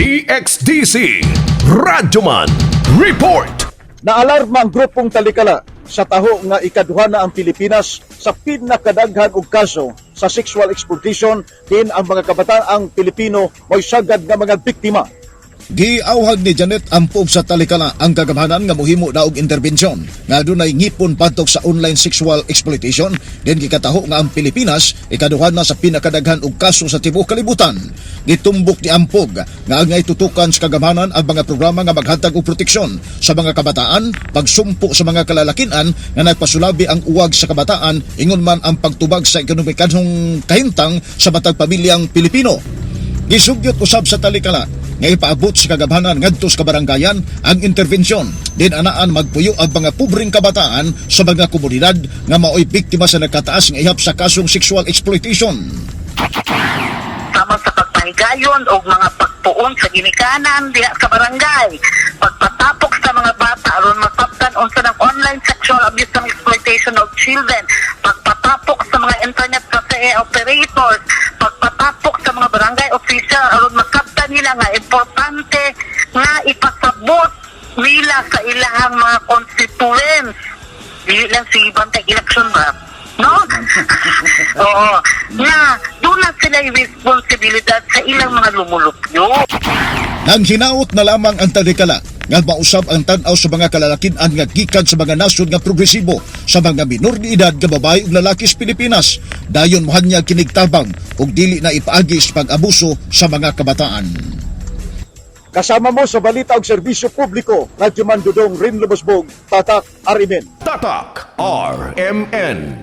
DXDC Radyoman Report. Naalarma ang grupong Talikala sa taho nga ikaduha na ang Pilipinas sa pinakadaghan og kaso sa sexual exploitation din ang mga kabataang Pilipino mo'y sagad nga mga biktima. Giawhag ni Janet Ampog sa Talikala ang kagamhanan nga mohimo na og interbensyon nga dunay ngipon batok sa online sexual exploitation din gikataho nga ang Pilipinas ikaduha na sa pinakadaghan og kaso sa tibuok kalibutan. Gitumbok ni Ampog nga angay tutukan sa kagamhanan ang mga programa nga maghatag og proteksyon sa mga kabataan, pagsumpo sa mga kalalakinan nga nagpasulabi ang uwag sa kabataan, ingon man ang pagtubag sa ekonomikanhong kahimtang sa matag pamilyang Pilipino. Gisugyot usab sa Talikala nga ipaabot sa kagamhanan ngadto sa kabaranggayan ang interbensyon din anaan magpuyo ang mga pobreng kabataan sa mga komunidad nga maoy biktima sa nagkataas nga ihap sa kasong sexual exploitation. Sama sa pagpahigayon o mga pagpuon sa ginikanan diha sa barangay, pagpatapok sa mga bata aron masabtan unsa ng online sexual abuse and exploitation of children, pagpatapok sa mga internet cafe operators, pagpatapok sa mga barangay official aron masabtan nila nga importante nga ipasabot nila sa ilahang mga constituents, dili lang si bantay election ba, no? Oo, nga doon na sila yung responsibilidad sa ilang mga lumulupyo. Nang hinaot na lamang ang Talikala nga mausab ang tan-aw sa mga kalalakinan nga gikan sa mga nasod nga progresibo sa mga minor de edad nga babae ug lalaki sa Pilipinas. Dayon mohanyag kinig tabang ug dili na ipaagi sa pag-abuso sa mga kabataan. Kasama mo sa balita og serbisyo publiko, Radyoman Dudong Rin Lubosbog, Tatak RMN. Tatak RMN.